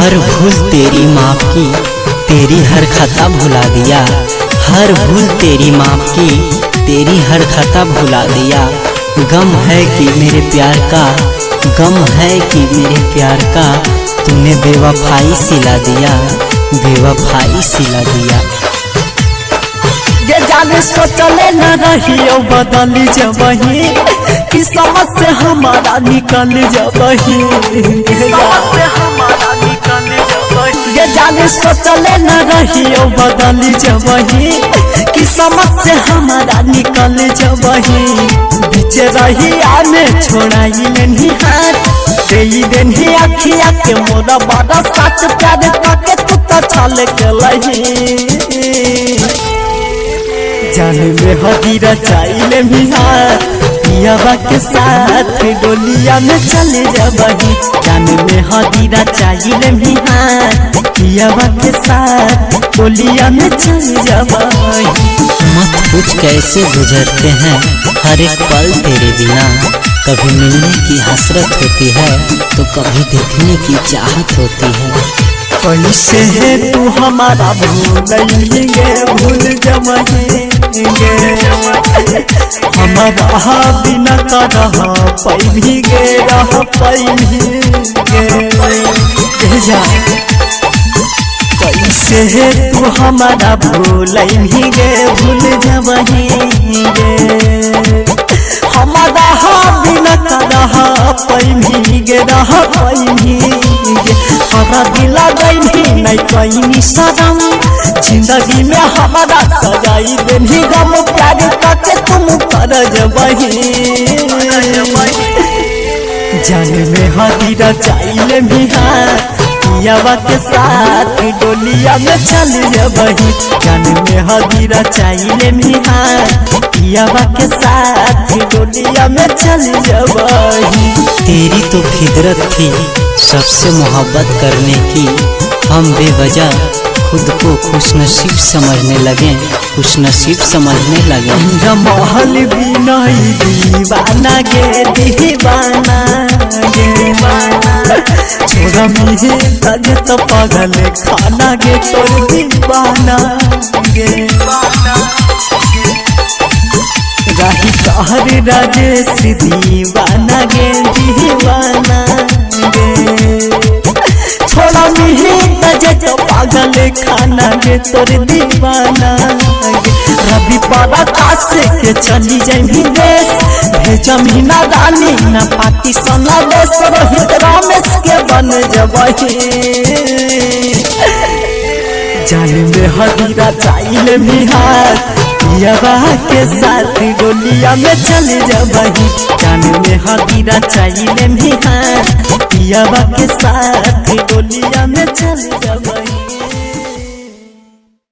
हर भूल तेरी माफ की, तेरी हर खता भुला दिया। हर भूल तेरी माफ की, तेरी हर खता भुला दिया। गम है कि मेरे प्यार का, गम है कि मेरे प्यार का, तूने बेवफाई सिला दिया, बेवफाई सिला दिया। ये जाने सोचले न रहियो बदल जबही, किस्मत से हमारा निकल जबही। ये जाने सोचले न रहियो बदल जबही, किस्मत से हमारा निकल जबही। बीच रहिया में छोड़ाई लेनी हाथ, दे देनी अखिया के मोरा बड़ा साच प्यार काके तू तो छल के लही। जान में हदीरा चाइले मिहार, पियावा के साथ डोलिया में चले जबही। जान में हदीरा चाइले मिहार, पियावा के साथ डोलिया में चले जबही। मत पूछ कैसे गुजरते हैं हर एक पल तेरे बिना, कभी मिलने की हसरत होती है तो कभी देखने की चाहत होती है। कैसे है तू हमारा भूलेंगे भूल जमेंगे, हमारा बिना करह पैभीगे रह पैभीगे। कैसे है तू हमारा भूलेंगे भूल जमेंगे, हमारा बिना करह पैभीगे रह पैभीगे। हमारा दिला गई नहीं कहीं शरम, जिंदगी में हमारा सजाई देनी गम। प्यार करके तुम कर जबही, जान में हदीरा चाइले मिहार, पियावा के साथ डोलिया में चल जबही। जान में हदीरा चाइले मिहार, पियावा के साथ डोलिया में चल जबही। तेरी तो फितरत थी सबसे मोहब्बत करने की, हम बेवजह खुद को खुशनसीब समझने लगे, खुशनसीब समझने लगे। महल बिना दीवाना गे दीवाना गे, छोरा मिहे तज तो पागल खाना गे तोर दीवाना गे। राही तोहर राजेश दीवाना गे दीवाना गे, छोरा मिहे तज तो पागल खाना गे तोर दीवाना गे। रवि पराकाश के चली जाइबी देश, भेजमी ना रानी ना पाती सना देश। रोहित रमेश के बन जबही, जान में हदीरा चाइले मिहार, पियावा के साथ डोलिया में चल जबही। जान में हदीरा चाइले मिहार, पियावा के साथ डोलिया